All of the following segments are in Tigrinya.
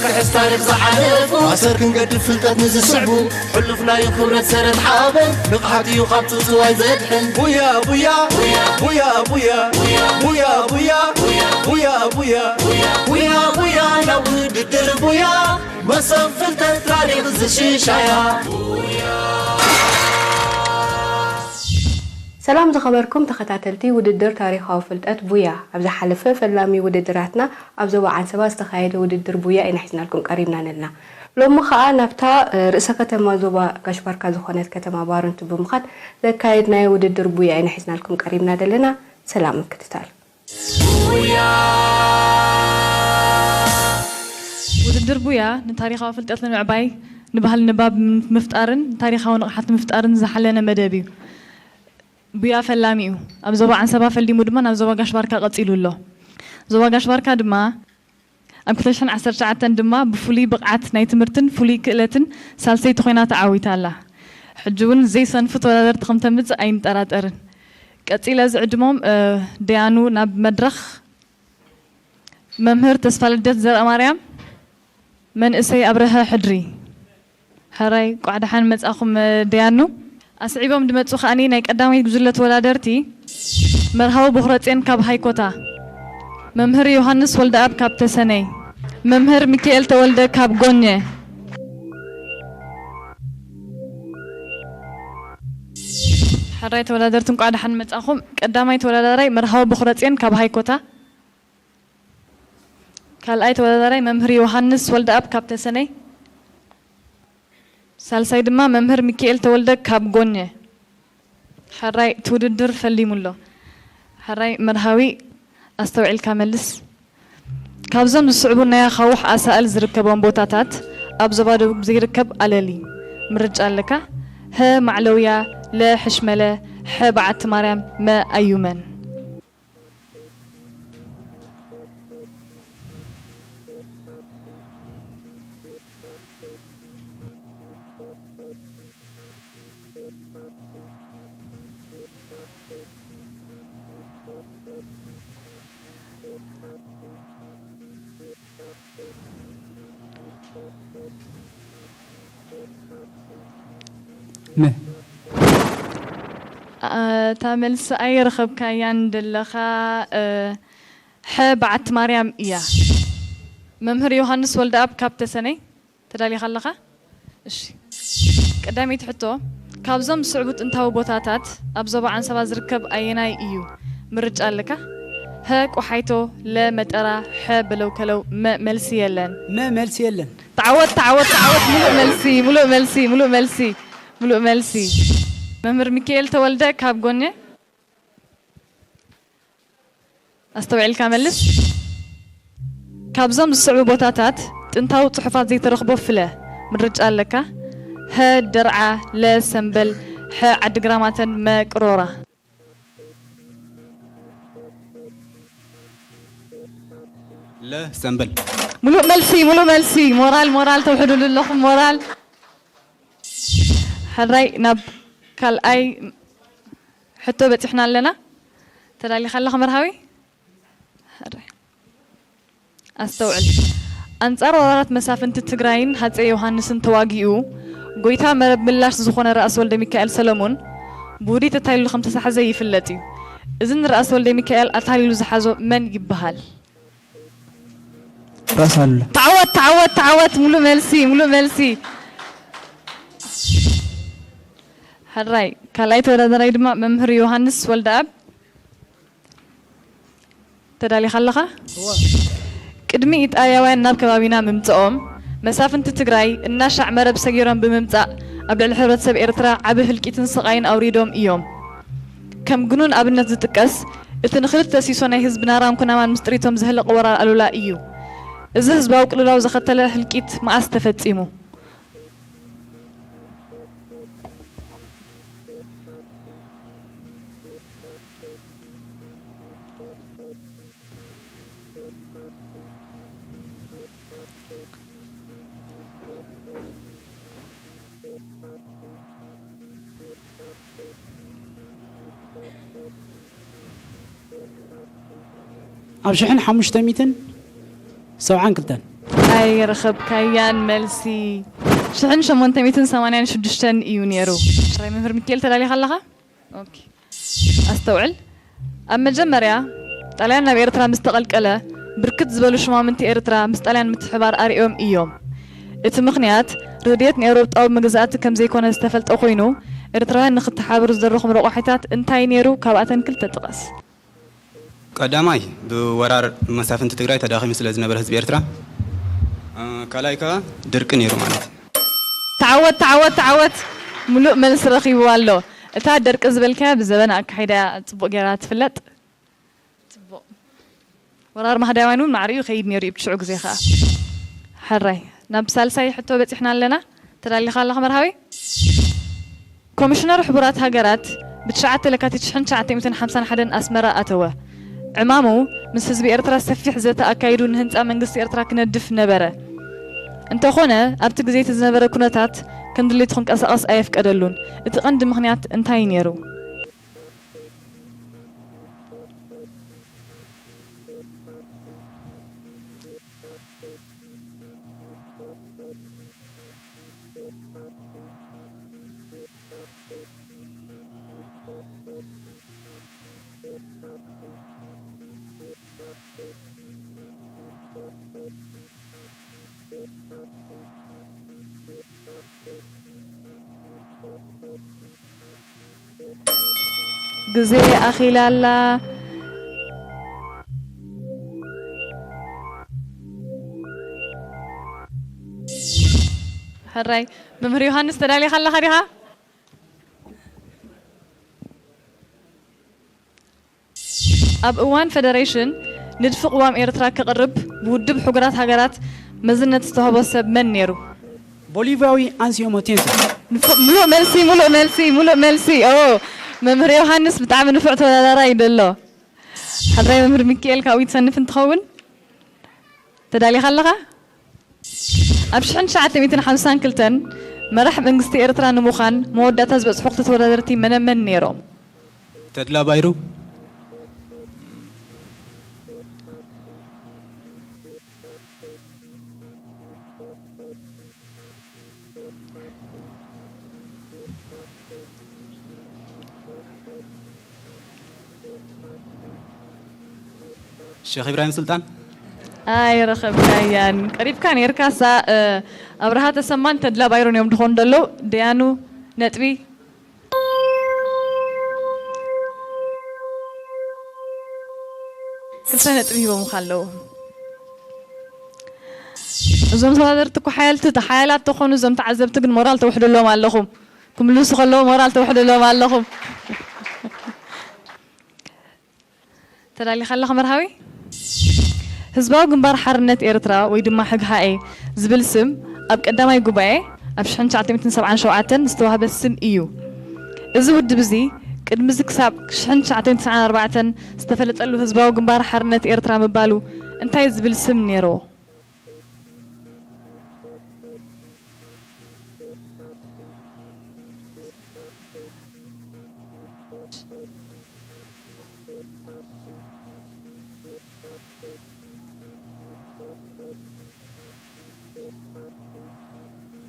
ክሕስ ታሪኽ ዝሓለፉ ኣሰር ክንገድፍ ፍልጠት ንዝስዕቡ ሕሉፍ ናይ ክብረት ሰረት ሓበን ንቕሓት እዩ ካብ ጽውጽዋይ ዘድሕን። ቡያ ቡያ ቡያ ቡያ ቡያ ቡያ ቡያ ቡያ ቡያ ቡያ ቡያ ናብ ውድድር ቡያ መሰብ ፍልጠት ታሪኽ ዝሽሻያ። ሰላም ዝኸበርኩም ተኸታተልቲ ውድድር ታሪኻዊ ፍልጠት ቡያ። ኣብ ዝሓለፈ ፈላሚ ውድድራትና ኣብ ዞባ ዓንሰባ ዝተኻየደ ውድድር ቡያ ኢና ሒዝናልኩም ቀሪብና ነልና። ሎሚ ኸኣ ናብታ፣ እ፣ ርእሰ ከተማ ዞባ ጋሽ ባርካ ዝኾነት ከተማ ባረንቱ ብምኻድ ዘካየድናዮ ውድድር ቡያ ኢና ሒዝናልኩም ቀሪብና ዘለና። ሰላም ምክትታል። ውድድር ቡያ ንታሪኻዊ ፍልጠት ንምዕባይ፣ ንባህሊ ንባብ ምፍጣርን ንታሪኻዊ ንቕሓት ምፍጣርን ዝሓለነ መደብ እዩ። ቡያ ፈላሚ እዩ። ኣብ ዞባ ዓንሰባ ፈሊሙ ድማ ናብ ዞባ ጋሽ ባርካ ቀጺሉ ኣሎ። ዞባ ጋሽ ባርካ ድማ ኣብ ክልተ ሽሕን ዓሰርተ ትሽዓተን ድማ ብፍሉይ ብቕዓት ናይ ትምህርትን ፍሉይ ክእለትን ሳልሰይቲ ኮይና ተዓዊታ ኣላ። ሕጂ እውን ዘይሰንፉ ተወዳደርቲ ከም ተምጽእ ኣይንጠራጠርን። ቀጺለ ዝዕድሞም፣ እ፣ ደያኑ ናብ መድረኽ። መምህር ተስፋልደት ዘርኣማርያም፣ መንእሰይ ኣብርሀ ሕድሪ። ሕራይ፣ ቋዕ ደሓን መጻኹም፣ እ፣ ደያኑ። ኣስዒቦም ድመጹ ከኣኒ ናይ ቀዳማይ ጉጅለ ተወዳደርቲ፣ መርሃዊ ቦኽረጼን ካብ ሃይኮታ፣ መምህር ዮሃንስ ወልደኣብ ካብ ተሰነይ፣ መምህር ሚካኤል ተወልደ ካብ ጎኘ። ሕራይ ተወዳደርቲ፣ እንቋዕ ደሓን መጻኹም። ቀዳማይ ተወዳዳራይ መርሃዊ ቦኽረጼን ካብ ሃይኮታ፣ ካልኣይ ተወዳዳራይ መምህር ዮሃንስ ወልደኣብ ካብ ተሰነይ፣ ሳልሳይ ድማ መምህር ሚካኤል ተወልደ ካብ ጎኘ። ሕራይ እቲ ውድድር ፈሊሙ ኣሎ። ሕራይ መርሃዊ ኣስተውዒልካ መልስ። ካብዞም ዝስዕቡ ናይ ኣኻውሕ ኣሳእል ዝርከቦም ቦታታት ኣብ ዞባ ደቡብ ዘይርከብ ኣለሊ ምርጫ ኣለካ። ሀ ማዕለውያ፣ ለ ሕሽመለ፣ ሐ በዓቲ ማርያም፣ መ ኣዩመን። ም። ኣ፣ እታ መልሲ ኣይረኸብካያን ደለኻ፣ እ፣ ሐ በዓቲ ማርያም እያ። መምህር ዮሃንስ ወልደኣብ ካብ ተሰነይ፣ ተዳሊኻ ኣለኻ? እሺ። ቀዳመይቲ ሕቶ፣ ካብዞም ዝስዕቡ ጥንታዊ ቦታታት ኣብ ዞባ ዓንሰባ ዝርከብ ኣየናይ እዩ? ምርጫ ኣለካ። ሀ ቆሓይቶ፣ ለ መጠራ፣ ሐ በለውከለው፣ መ መልሲ የለን። መ መልሲ የለን። ተዓወት፣ ተዓወት፣ ተዓወት። ሙሉእ መልሲ፣ ሙሉእ መልሲ፣ ሙሉእ መልሲ፣ ሙሉእ መልሲ። መምህር ሚካኤል ተወልደ ካብ ጎኔ። ኣስተውዒልካ መልስ። ካብዞም ዝስዕቡ ቦታታት ጥንታዊ ጽሑፋት ዘይተረኽቦ ፍለ። ምርጫ ኣለካ። ሀ ደርዓ፣ ለ ሰምበል፣ ሐ ዓዲ ግራማተን፣ መ ቅሮራ። ለ ሰምበል። ሙሉእ መልሲ፣ ሙሉእ መልሲ። ሞራል፣ ሞራል ተውሕዱሉ ኣለኹም፣ ሞራል። ሕራይ ናብ ካልኣይ ሕቶ በጺሕና ኣለና። ተዳሊኻ ኣለኻ መርሃዊ? ሕራይ። ኣስተውዕል። ኣንጻር ወራራት መሳፍንቲ ትግራይን ሃጸይ ዮሃንስን ተዋጊኡ ጎይታ መረብ ምላሽ ዝኾነ ራእሲ ወልደ ሚካኤል ሰለሙን ብውዲት ተታሊሉ ከም ተታሕዘ ይፍለጥ እዩ። እዚ ንራእሲ ወልደ ሚካኤል ኣታሊሉ ዝሓዞ መን ይበሃል? ራስ ኣሉላ። ተዓወት፣ ተዓወት፣ ተዓወት። ሙሉእ መልሲ፣ ሙሉእ መልሲ። ሕራይ፣ ካልኣይ ተወዳዳራይ ድማ መምህር ዮሃንስ ወልደኣብ። ተዳሊኻ ኣለኻ? እወ። ቅድሚ ኢጣልያውያን ናብ ከባቢና ምምጽኦም፣ መሳፍንቲ ትግራይ እናሻዕ መረብ ሰጊሮም ብምምጻእ ኣብ ልዕሊ ሕብረተሰብ ኤርትራ ዓቢ ህልቂትን ስቓይን ኣውሪዶም እዮም። ከም ግኑን ኣብነት ዝጥቀስ፣ እቲ ንኽልተ ሲሶ ናይ ህዝቢ ናራን ኩናማን ምስ ጥሪቶም ዘህለቐ ወራር ኣሉላ እዩ። እዚ ህዝባዊ ቅልውላው ዘኸተለ ህልቂት መኣስ ተፈጺሙ? ኣብ ሽሕን ሓሙሽተ ሚእትን ሰብዓን ክልተን። ኣይረኸብካያን መልሲ። ሽሕን ሸሞንተ ሚእትን ሰማንያን ሽዱሽተን እዩ ነይሩ። ሕራይ መምህር ሚካኤል፣ ተዳሊኻ ኣለኻ? ኦኬ። ኣስተውዕል። ኣብ መጀመርያ ጣልያን ናብ ኤርትራ ምስ ተቐልቀለ፣ ብርክት ዝበሉ ሹማምንቲ ኤርትራ ምስ ጣልያን ምትሕባር ኣርእዮም እዮም። እቲ ምኽንያት፣ ረድኤት ንኤውሮጳዊ መግዛእቲ ከም ዘይኮነ ዝተፈልጠ ኮይኑ፣ ኤርትራውያን ንኽተሓባበሩ ዝደረኹም ረቋሒታት እንታይ ነይሩ? ካብኣተን ክልተ ጥቐስ። ቀዳማይ፣ ብወራር መሳፍንቲ ትግራይ ተዳኺሙ ስለ ዝነበረ ህዝቢ ኤርትራ፣ እ፣ ካልኣይ ከኣ ድርቂ ነይሩ ማለት እዩ። ተዓወት፣ ተዓወት፣ ተዓወት! ምሉእ መልሲ ረኺቡ ኣሎ። እታ ደርቂ ዝበልካያ ብዘበን ኣካሒዳ ጽቡቕ ጌራ ትፍለጥ። ጽቡቕ። ወራር ማህዳውያን እውን ማዕሪኡ ይኸይድ ነይሩ እዩ፣ ብሽዑ ግዜ ኸኣ። ሕራይ፣ ናብ ሳልሳይ ሕቶ በጺሕና ኣለና። ተዳሊኻ ኣለኻ መርሃዊ? ኮሚሽነር ሕቡራት ሃገራት ብትሽዓተ ለካቲት ሽሕን ትሽዓተ ሚእትን ሓምሳን ሓደን ኣስመራ ኣተወ። ዕማሙ፣ ምስ ህዝቢ ኤርትራ ሰፊሕ ዘተ ኣካይዱ ንህንጻ መንግስቲ ኤርትራ ክነድፍ ነበረ። እንተኾነ፣ ኣብቲ ግዜ እቲ ዝነበረ ኩነታት ከም ድሌቱ ክንቀሳቐስ ኣየፍቀደሉን። እቲ ቀንዲ ምኽንያት እንታይ ነይሩ? ግዜ ኣኺላ ኣላ። ሕራይ መምህር ዮሃንስ፣ ተዳሊኻ ኣለኻ ዲኻ? ኣብ እዋን ፈደሬሽን ንድፊ ቅዋም ኤርትራ ክቕርብ ብውድብ ሕቡራት ሃገራት መዝነት ዝተዋህቦ ሰብ መን ነይሩ? ቦሊቪያዊ ኣንሲዮ ሞቴንሶ። ንፉዕ፣ ምሉእ መልሲ፣ ምሉእ መልሲ፣ ምሉእ መልሲ። ኦ፣ መምህር ዮሃንስ ብጣዕሚ ንፉዕ ተወዳዳራይ እዩ ዘሎ። ሕራይ መምህር ሚካኤል ካብኡ ትሰንፍ እንትኸውን፣ ተዳሊኻ ኣለኻ? ኣብ ሽሕን ትሽዓተ ሚእትን ሓምሳን ክልተን መራሕ መንግስቲ ኤርትራ ንምዃን መወዳእታ ዝበጽሑ ክልተ ተወዳደርቲ መነ መን ነይሮም? ተድላ ባይሩ። ሸኽ ኢብራሂም ሱልጣን። ኣይረኸብካያን። ቀሪብካ ነይርካሳ፣ እ፣ ኣብርሃ ተሰማን ተድላ ባይሮን እዮም ድኾኑ ደለዉ። ደያኑ ነጥቢ ክልተ ነጥቢ ሂቦምኻ ኣለዉ። እዞም ተወዳደርቲ እኮ ሓያልቲ፣ ሓያላት ተኾኑ፣ እዞም ተዓዘብቲ ግን ሞራል ተውሕደሎም ኣለኹም። ክምልሱ ከለዉ ሞራል ተውሕደሎም ኣለኹም። ተዳሊኻ ኣለኻ መርሃዊ? ህዝባዊ ግንባር ሓርነት ኤርትራ ወይ ድማ ህግሓኤ ዝብል ስም ኣብ ቀዳማይ ጉባኤ ኣብ ሽሕን ትሽዓተ ሚእትን ሰብዓን ሸውዓተን ዝተዋህበ ስም እዩ። እዚ ውድብ እዚ ቅድሚ እዚ ክሳብ ሽሕን ትሽዓተ ሚእትን ተስዓን ኣርባዕተን ዝተፈለጠሉ ህዝባዊ ግንባር ሓርነት ኤርትራ ምባሉ እንታይ ዝብል ስም ነይርዎ?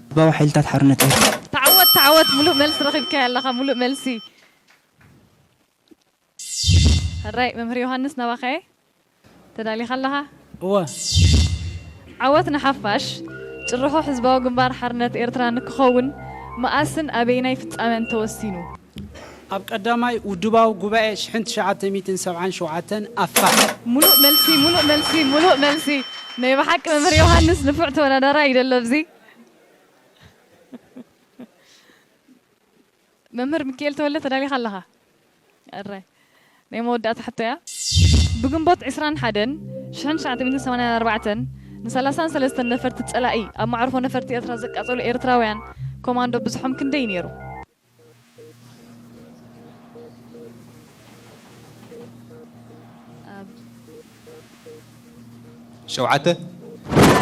ህዝባዊ ሓይልታት ሓርነት ኤርትራ። ተዓወት፣ ተዓወት፣ ምሉእ መልሲ ረኺብካዮ ኣለኻ፣ ምሉእ መልሲ። ሕራይ መምህር ዮሃንስ፣ ናባኸ እየ። ተዳሊኻ ኣለኻ? እወ። ዓወት ንሓፋሽ! ጭርሖ ህዝባዊ ግንባር ሓርነት ኤርትራ ንክኸውን መኣስን ኣበይናይ ፍጻመን ተወሲኑ? ኣብ ቀዳማይ ውድባዊ ጉባኤ ሽሕን ትሽዓተ ሚእትን ሰብዓን ሸውዓተን ኣፋ። ሙሉእ መልሲ፣ ሙሉእ መልሲ፣ ሙሉእ መልሲ። ናይ ብሓቂ መምህር ዮሃንስ ንፉዕ ተወዳዳራይ እዩ ደሎ ኣብዚ። መምህር ሚካኤል ተወልደ ተዳሊኻ ኣለኻ? ኣራይ። ናይ መወዳእታ ሕቶ እያ። ብግንቦት ዕስራን ሓደን ሽሕን ትሽዓተ ሚእትን ሰማንያን ኣርባዕተን ንሰላሳን ሰለስተን ነፈርቲ ጸላኢ ኣብ መዓርፎ ነፈርቲ ኤርትራ ዘቃጸሉ ኤርትራውያን ኮማንዶ ብዝሖም ክንደይ ነይሩ? ኣብ ሸውዓተ።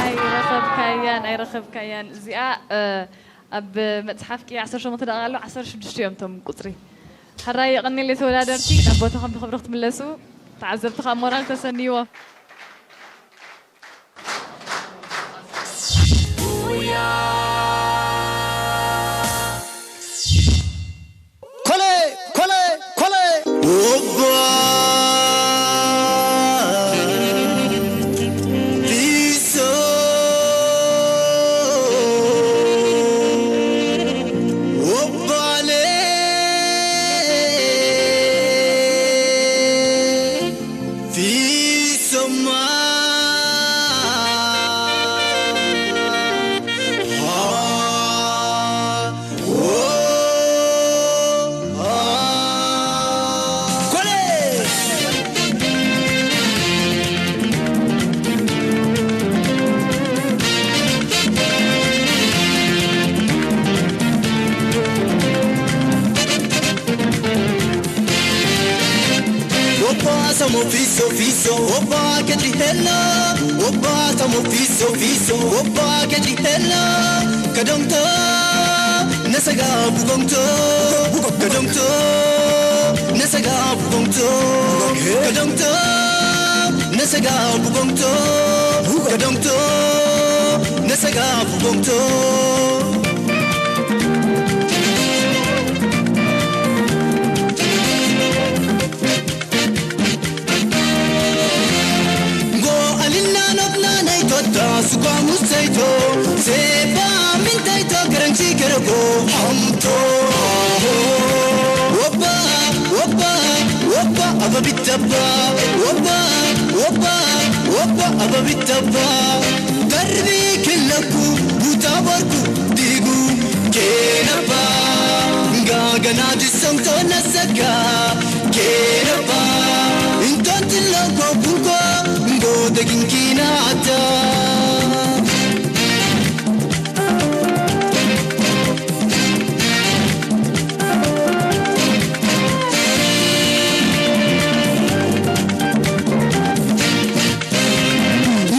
ኣይረኸብካያን፣ ኣይረኸብካያን። እዚኣ፣ እ፣ ኣብ መጽሓፍ ቅያ ዓሰርተ ሸሞንተ ደቂቕ ኣሎ፣ ዓሰርተ ሽዱሽተ እዮም እቶም ቁጽሪ። ሕራይ የቐንየለይ ተወዳደርቲ፣ ናብ ቦታኹም ብኽብሪ ክትምለሱ፣ ተዓዘብቲ ካብ ሞራል ተሰንይዎ። ኮለ፣ ኮለ፣ ኮለ። ኦባ ፊሶ፣ ኦባለ ፊሶማ። Opa, samo fiso, fiso, opa, que trihela. Opa, samo fiso, fiso, opa, que trihela. Kadongto, nasaga bugongto. Kadongto, nasaga bugongto. Kadongto, nasaga bugongto. Kadongto, nasaga bugongto. Go alina nopna naitota suka musaito. Sepa mintaito karanchi keroko hamto. Opa, opa, opa, ababitaba. Opa, opa, opa, ababitaba. Darbi kilaku, buta barku, digu, kenapa. Gagana disong to nasaka, kenapa. Inton tilong ko bungko, ngo daging kinata.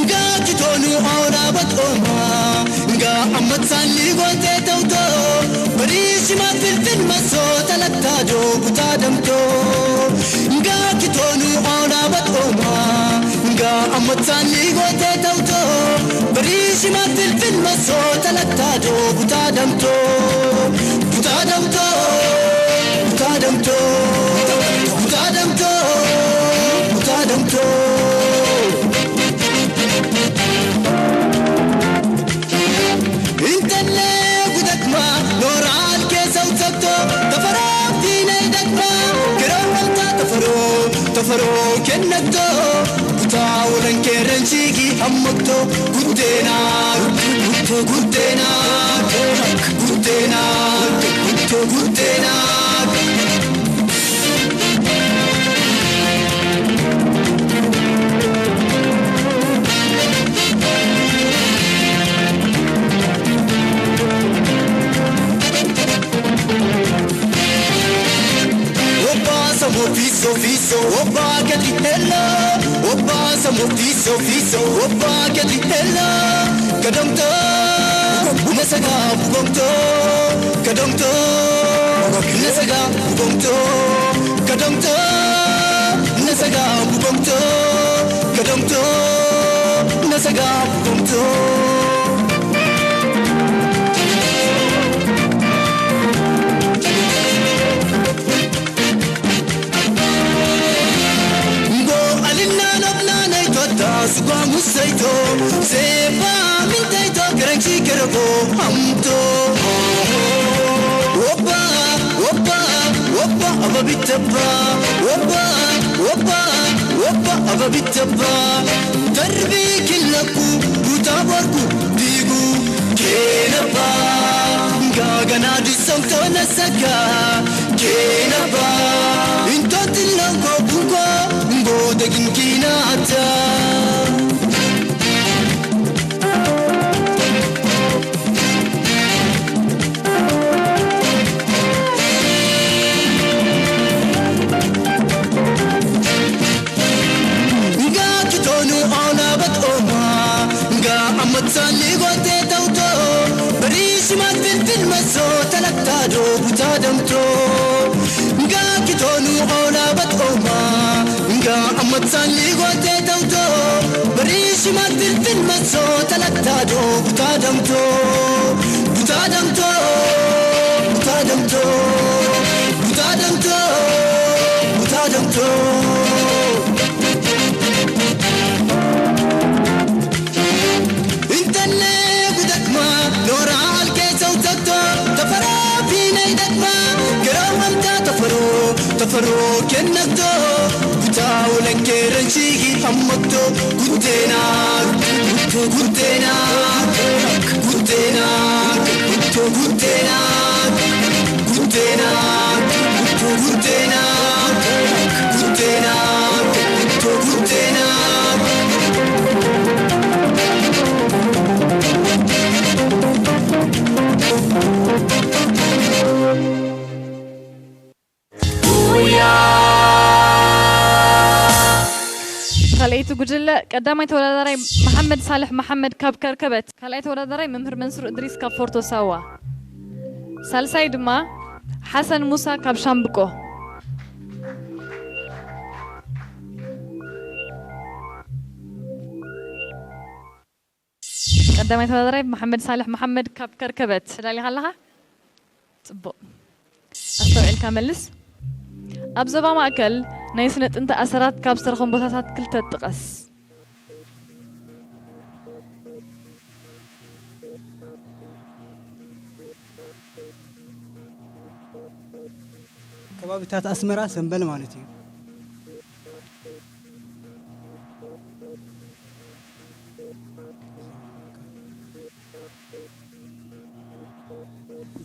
Nga kitonu aura bat oma. Nga amat sali gonte tauto. Bari shima filfil maso talatta do buta damto. Nga kitonu aura bat oma. Nga amat sali gonte tauto. Bari shima filfil maso talatta do buta damto. Buta damto. Buta damto. Buta damto. Buta damto. Intale gudakma noral ke sautsakto. Tafarafti naidakma. Kero halta tafaro. Tafaro kennakto. Buta ulan keren shigi hammakto. Gudena. Gudena. Gudena. Gudena. Gudena. Opa, samo fiso, fiso, opa, que trihela. Opa, samo fiso, fiso, opa, que trihela. Kadongto, nasaga bugongto. Kadongto, nasaga bugongto. Kadongto, nasaga bugongto. Kadongto, nasaga bugongto. Ngo alina nopna naitota sukwa musaito. Sepa mintaito karanchi keroko hamto. Opa, opa, opa, ababitaba. Opa, opa, opa, ababitaba. Darbi kilaku, buta barku, digu, kenapa. Gagana disong to nasaga. Kenapa. Intotin lang ko buko, ngo daging kinata. Nga kitonu ona bat oma. Nga amat sali gote tauto. Bari shimat filfil maso talatta do buta damto. Nga kitonu ona bat oma. Nga amat sali gote tauto. Bari shimat filfil maso talatta ቡታ ደምቶ፣ ቡታ ደምቶ፣ ቡታ ደምቶ፣ ቡታ ደምቶ፣ ቡታ ደምቶ። እንተነ ብደክማ ኖራ ኣልከ ሰውተቶ፣ ተፈራፊነይ ደክማ ገረመምታ ተፈሮ፣ ተፈሮ ከነቶ፣ ቡታ ውለንከ ረንሺ ሃመቶ፣ ጉቴና፣ ጉቴና፣ ጉቴና፣ ጉቴና፣ ጉቴና፣ ጉቴና፣ ጉቴና፣ ጉቴና። ካልኣይቲ ጉጅለ፣ ቀዳማይ ተወዳዳራይ መሓመድ ሳልሕ መሓመድ ካብ ከርከበት፣ ካልኣይ ተወዳዳራይ መምህር መንሱር እድሪስ ካብ ፎርቶ ሳዋ፣ ሳልሳይ ድማ ሓሰን ሙሳ ካብ ሻምብቆ። ቀዳማይ ተወዳዳራይ መሓመድ ሳልሕ መሓመድ ካብ ከርከበት፣ ተዳሊኻ ኣለኻ? ጽቡቕ። ኣስተውዒልካ መልስ። ኣብ ዞባ ማእከል ናይ ስነ ጥንቲ ኣሰራት ካብ ዝተረኸሙ ቦታታት ክልተ ጥቀስ። ከባቢታት ኣስመራ ሰምበል ማለት እዩ።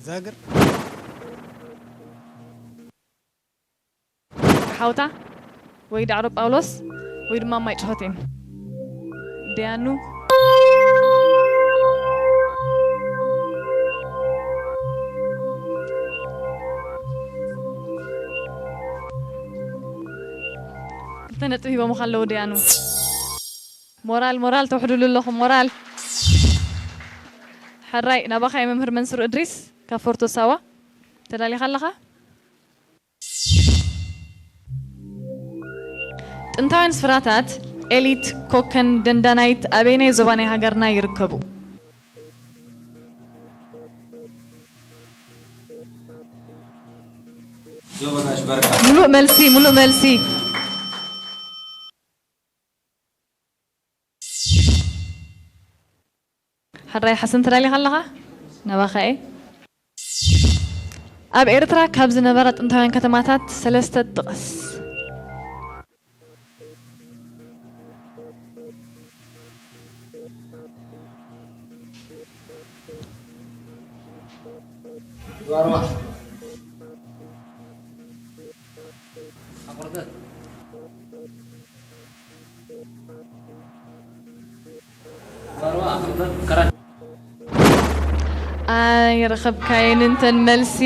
ዛግር ሓውታ ወይ ዳዕሮ ጳውሎስ ወይ ድማ ማይ ጭሆቴን ደያኑ። ክልተ ነጥቢ ሂቦምኻ ኣለዉ ደያኑ። ሞራል ሞራል ተውሕዱሉ ኣለኹም ሞራል። ሕራይ ናባኻ እየ መምህር መንሱር እድሪስ ካብ ፎርቶ ሳዋ። ተዳሊኻ ኣለኻ? ጥንታውያን ስፍራታት ኤሊት፣ ኮከን፣ ደንዳናይት ኣበየናይ ዞባ ናይ ሃገርና ይርከቡ? ዞባ ጋሽ በርካ። ሙሉእ መልሲ፣ ሙሉእ መልሲ። ሕራይ ሓሰን ተዳሊኻ ኣለኻ? ናባኻ እየ። ኣብ ኤርትራ ካብ ዝነበራ ጥንታውያን ከተማታት ሰለስተ ጥቕስ። ኣይረኸብካየን እንተን መልሲ።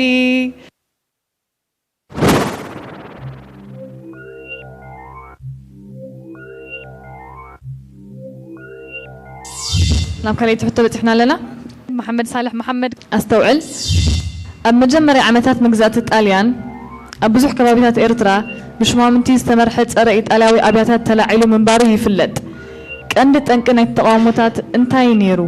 ናብ ካልኣይቲ ሕቶ በጺሕና ኣለና። መሓመድ ሳልሕ መሓመድ። ኣስተውዕል። ኣብ መጀመርያ ዓመታት መግዛእቲ ጣልያን፣ ኣብ ብዙሕ ከባቢታት ኤርትራ ብሹማምንቲ ዝተመርሐ ጸረ ኢጣልያዊ ኣብያታት ተላዒሉ ምንባሩ ይፍለጥ። ቀንዲ ጠንቂ ናይቲ ተቓውሞታት እንታይ ነይሩ?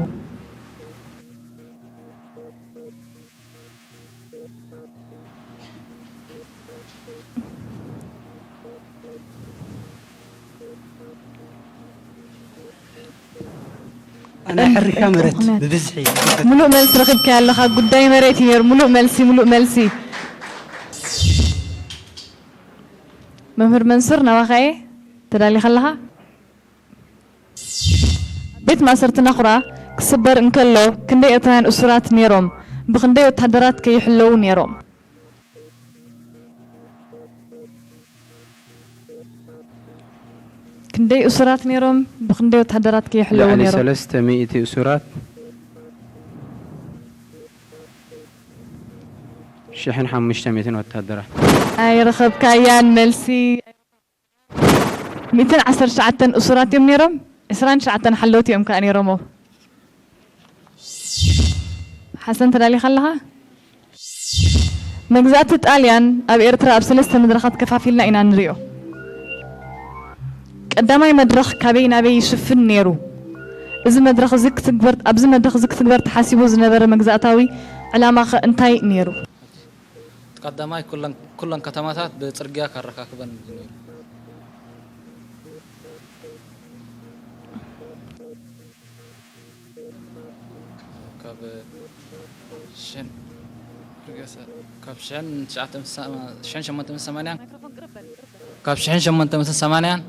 ናይ ሕርሻ መሬት ብብዝሒ። ሙሉእ መልሲ ረኺብካዮ ኣለኻ። ጉዳይ መሬት እዩ ነይሩ። ሙሉእ መልሲ፣ ሙሉእ መልሲ። መምህር መንሱር፣ ናባኻ እየ። ተዳሊኻ ኣለኻ? ቤት ማእሰርቲ ናኹራ ክስበር እንከሎ ክንደይ ኤርትራውያን እሱራት ነይሮም? ብኽንደይ ወተሃደራት ከ ይሕለዉ ነይሮም? ክንደይ እሱራት ነይሮም? ብኽንደይ ወተሃደራት ከ ይሕለዉ ልዕሊ ነይሮም? ሰለስተ ሚእቲ እሱራት፣ ሽሕን ሓሙሽተ ሚእትን ወተሃደራት። ኣይረኸብካያን መልሲ። ሚእትን ዓሰርተ ትሽዓተን እሱራት እዮም ነይሮም፣ ዕስራን ትሽዓተን ሓለውቲ እዮም ከኣ ነይሮሞ። ሓሰን ተዳሊኻ ኣለኻ? መግዛእቲ ጣልያን ኣብ ኤርትራ ኣብ ሰለስተ መድረኻት ከፋፊልና ኢና ንሪኦ። ቀዳማይ መድረኽ ካበይ ናበይ ይሽፍን ነይሩ? እዚ መድረኽ እዚ ክትግበር፣ ኣብዚ መድረኽ እዚ ክትግበር ተሓሲቡ ዝነበረ መግዛእታዊ ዕላማኸ እንታይ ነይሩ? እቲ ቀዳማይ ኩለን፣ ኩለን ከተማታት ብጽርግያ ከረካክበን እዩ ነይሩ። ካብ ሽሕን፣ ካብ ሽሕን ትሽዓተ ሚእትን ሰማ-፣ ሽሕን ሸሞንተ ሚእትን ሰማንያን፣ ካብ ሽሕን ሸሞንተ ሚእትን ሰማንያን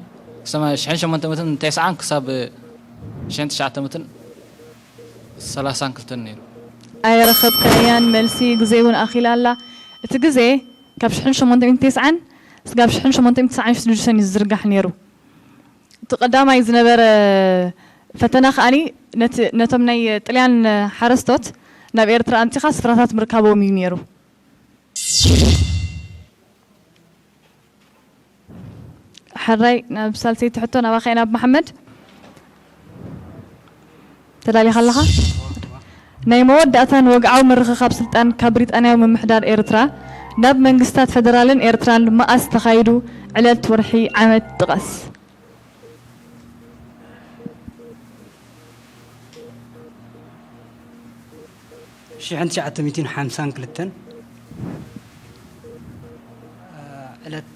ክሳብ ሽሕን ሸሞንተ ሚእትን ተስዓን ክሳብ ሽሕን ትሽዓተ ሚእትን ሰላሳን ክልተን ነይሩ። ኣየረኸብካያን፣ መልሲ ግዜ እውን ኣኺላ ኣላ። እቲ ግዜ ካብ ሽሕን ሸሞንተ ሚእትን ተስዓን እስጋብ ሽሕን ሸሞንተ ሚእትን ተስዓን ሽዱሽተን እዩ ዝዝርጋሕ ነይሩ። እቲ ቀዳማይ ዝነበረ ፈተና ከኣኒ ነቲ፣ ነቶም ናይ ጥልያን ሓረስቶት ናብ ኤርትራ ኣምጺኻ ስፍራታት ምርካቦም እዩ ነይሩ። ሕራይ ናብ ሳልሰይቲ ሕቶ ናባኻ ኢና፣ ኣብ መሓመድ። ተዳሊኻ ኣለኻ? ናይ መወዳእታን ወግዓዊ ምርኽኻብ ስልጣን ካብ ብሪጣንያዊ ምምሕዳር ኤርትራ ናብ መንግስታት ፈደራልን ኤርትራን መኣስ ተኻይዱ? ዕለት፣ ወርሒ፣ ዓመት ጥቐስ። ሽሕን ትሽዓተ ሚእትን ሓምሳን ክልተን ዕለት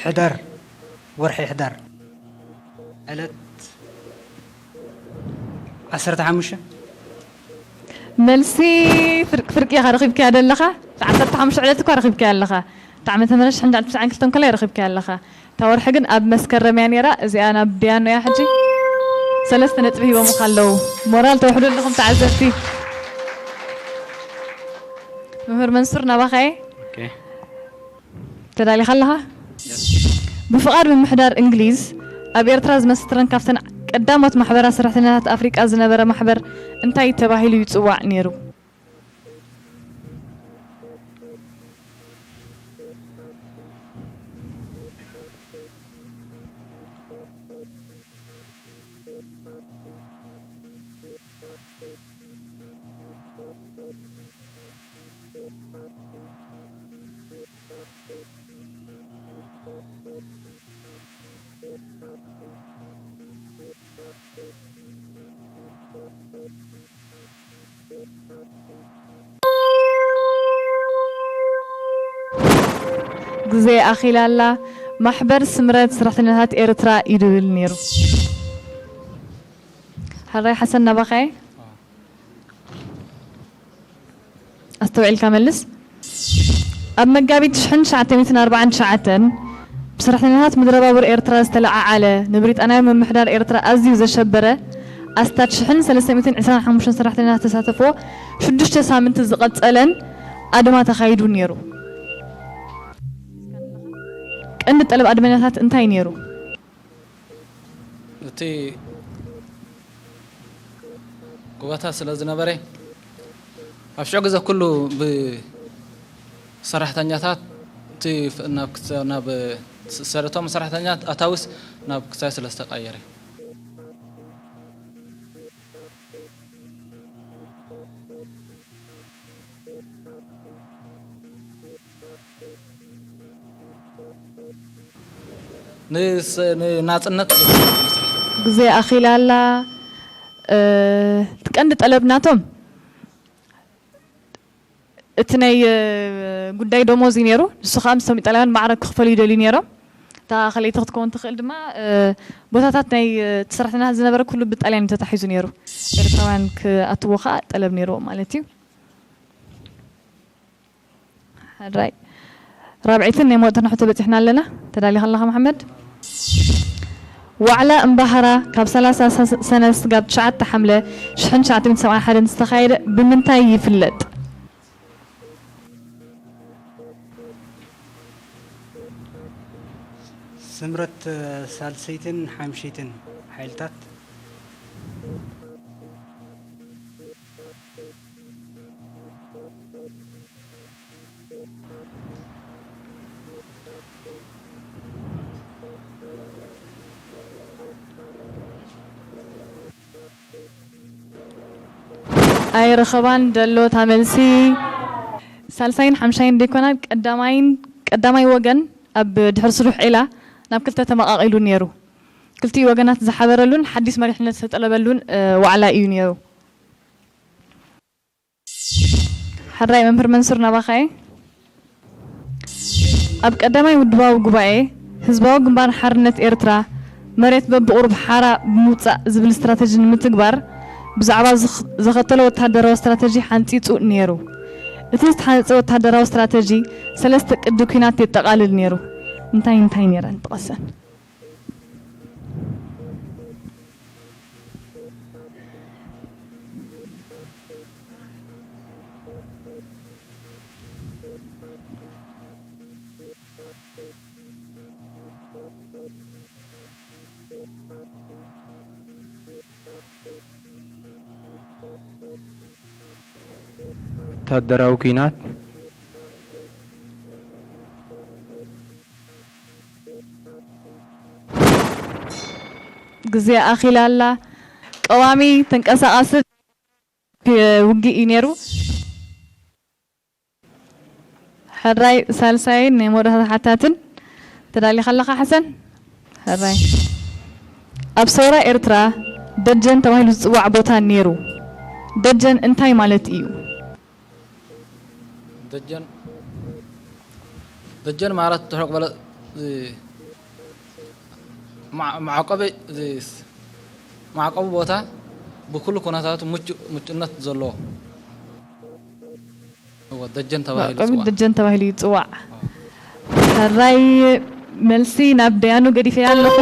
ሕዳር፣ ወርሒ ሕዳር ዕለት ዓሰርተ ሓሙሽተ። መልሲ ፍርቂ ፍርቂ ኢኻ ረኺብካያ ዘለኻ። ዓሰርተ ሓሙሽተ ዕለት እኳ ረኺብካያ ኣለኻ። እታ ዓመተ ምህረት ሽሕን ትሽዓን ክልተን ከላ ረኺብካያ ኣለኻ። እታ ወርሒ ግን ኣብ መስከረም እያ ነይራ። እዚኣ ናብ ዲያኖ እያ ሕጂ። ሰለስተ ነጥቢ ሂቦምኻ ኣለዉ። ሞራል ተውሕዱ ኣለኹም ተዓዘብቲ። መምህር መንሱር ናባኻ እየ። ኦኬ። ተዳሊኻ ኣለኻ? ብፍቓድ ምምሕዳር እንግሊዝ ኣብ ኤርትራ ዝመሰረተን ካብተን ቀዳሞት ማሕበራት ሰራሕተኛታት ኣፍሪቃ ዝነበረ ማሕበር እንታይ ተባሂሉ ይጽዋዕ ነይሩ? ግዜ ኣኺላ ኣላ። ማሕበር ስምረት ሰራሕተኛታት ኤርትራ እዩ ድብል ነይሩ። ሕራይ ሓሰን ናባኻ እየ። ኣስተውዒልካ መልስ። ኣብ መጋቢት ሽሕን ትሽዓተ ሚእትን ኣርባዓን ትሽዓተን ብሰራሕተኛታት ምድረ ባቡር ኤርትራ ዝተለዓዓለ ንብሪጣንያዊ ምምሕዳር ኤርትራ ኣዝዩ ዘሸበረ ኣስታት ሽሕን ሰለስተ ሚእትን ዕስራን ሓሙሽተን ሰራሕተኛታት ዝተሳተፍዎ ሽዱሽተ ሳምንቲ ዝቐጸለን ኣድማ ተኻይዱ ነይሩ። ቀንዲ ጠለብ ኣድመኛታት እንታይ ነይሩ? እቲ ጎባታት ስለ ዝነበረ ኣብ ሽዑ ግዜ ኩሉ ብሰራሕተኛታት እቲ ናብ ክሳ-፣ ናብ ሰረቶም ሰራሕተኛታት ኣታዊስ ናብ ክሳይ ስለ ዝተቀየረ። ንስ-፣ ንናጽነት ግዜ ኣኺላ ኣላ። እ፣ እቲ ቀንዲ ጠለብ ናቶም እቲ ናይ፣ እ፣ ጉዳይ ደሞዝ እዩ ነይሩ። ንሱ ከዓ ምስቶም ኢጣልያውያን ማዕረ ክኽፈሉ ይደልዩ ነይሮም። እታ ካልኣይቲ ክትከውን ትኽእል ድማ፣ እ፣ ቦታታት ናይ፣ እ፣ እቲ ሰራሕተኛታት ዝነበረ ኩሉ ብጣልያን እዩ ተታሒዙ ነይሩ። ኤርትራውያን ክኣትዎ ከዓ ጠለብ ነይርዎም ማለት እዩ። ሕራይ ራብዐይትን ናይ መወዳእታን ሕቶ በጺሕና ኣለና። ተዳሊኻ ኣለኻ መሓመድ? ዋዕላ እምባህራ ካብ ሰላሳ ሰ-፣ ሰነ ስጋብ ትሽዓተ ሓምለ ሽሕን ትሽዓተ ሚእትን ሰብዓን ሓደን ዝተኻየደ ብምንታይ ይፍለጥ? ስምረት ሳልሰይትን ሓምሸይትን ሓይልታት። ኣይረኸባን ደሎ እታ መልሲ። ሳልሳይን ሓምሻይን ደይኮና ቀዳማይን፣ ቀዳማይ ወገን ኣብ ድሕሪ ስሩሕ ዒላ ናብ ክልተ ተመቓቒሉ ነይሩ። ክልቲኡ ወገናት ዝሓበረሉን ሓዲስ መሪሕነት ዝተጠለበሉን ዋዕላ እዩ ነይሩ። ሕራይ መምህር መንሱር ናባኻየ። ኣብ ቀዳማይ ውድባዊ ጉባኤ ህዝባዊ ግንባር ሓርነት ኤርትራ መሬት በብቑሩብ ሓራ ብምውጻእ ዝብል ስትራተጂ ንምትግባር ብዛዕባ ዘኸተሎ ወተሃደራዊ ስትራተጂ ሓንጺጹ ነይሩ። እቲ ዝተሓንጸ ወተሃደራዊ ስትራተጂ ሰለስተ ቅዲ ኲናት የጠቓልል ነይሩ። እንታይ እንታይ ነይረን? ጥቀሰን። ወታደራዊ ኲናት። ግዜ ኣኺላ ኣላ። ቀዋሚ ተንቀሳቓሲ ውግእ እዩ ነይሩ። ሕራይ ሳልሳይን ናይ መወዳእታ ሓታትን ተዳሊኻ ኣለኻ ሓሰን? ሕራይ። ኣብ ሰውራ ኤርትራ ደጀን ተባሂሉ ዝጽዋዕ ቦታ ነይሩ። ደጀን እንታይ ማለት እዩ? ደጀን ደጀን ማለት ትሕቕ በለ መዓቆቢ መዓቆቢ ቦታ ብኩሉ ኩነታቱ ምቹ ምቹነት ዘለዎ እወ ደጀን ተባሂሉ መዕቆቢ ይፅዋዕ። ደጀን ተባሂሉ ይፅዋዕ። ሕራይ መልሲ ናብ ደያኑ ገዲፈያ ኣለኹ።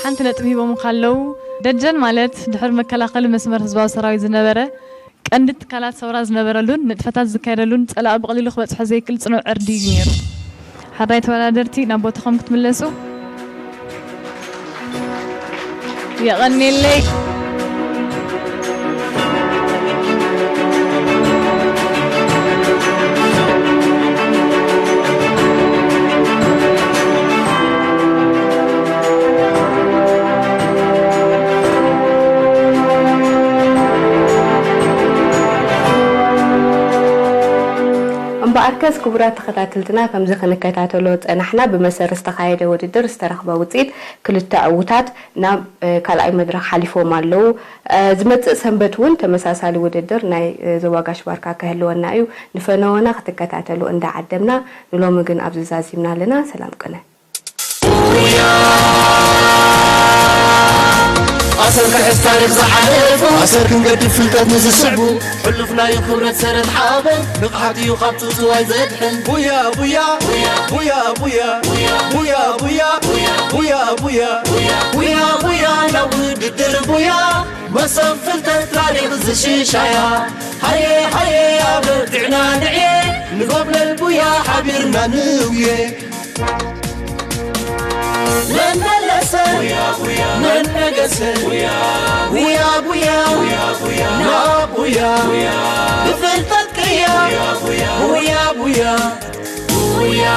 ሓንቲ ነጥቢ ሂቦም ካለው ደጀን ማለት ድሕሪ መከላኸሊ መስመር ህዝባዊ ሰራዊት ዝነበረ ቀንዲ ትካላት ሰውራ ዝነበረሉን ንጥፈታት ዝካየደሉን ጸላኢ ብቐሊሉ ክበጽሖ ዘይክእል ጽኑዕ ዕርዲ እዩ ነይሩ። ሓራይ ተወዳደርቲ ናብ ቦታኹም ክትምለሱ። የቐንየለይ። እምበኣርከስ ክቡራት ተኸታተልትና ከምዚ ክንከታተሎ ዝጸናሕና ብመሰረት ዝተኻየደ ውድድር ዝተረኽበ ውጽኢት ክልተ ዕዉታት ናብ ካልኣይ መድረኽ ሓሊፎም ኣለዉ። ዝመጽእ ሰንበት እውን ተመሳሳሊ ውድድር ናይ ዞባ ጋሽ ባርካ ክህልወና እዩ። ንፈነወና ክትከታተሉ እንዳዓደምና ንሎሚ ግን ኣብዚ ዛዚምና ኣለና። ሰላም ቅነ። ኣሰር ክሕዝ ታሪኽ ዝሓለፉ ኣሰር ክንገድፍ ፍልጠት ንዝስዕቡ ሕሉፍ ናዩ ክብረት ሰረት ሓበን ንቕሓት እዩ ካብ ጽውጽዋይ ዘድሕን ቡያ ቡያ ቡያ ቡያ ቡያ ቡያ ቡያ ቡያ ቡያ ቡያ ናብ ውድድር ቡያ መሰብ ፍልጠት ታሪኽ ዝሽሻያ ሃየ ሃየ ኣበርቲዕና ንዕየ ንጎብለል ቡያ ሓቢርና ንውየ መን መለሰ መን ነገሰ ቡያ ቡያ ናብ ቡያ ብፍልጠት ቅያ ቡያ ቡያ ቡያ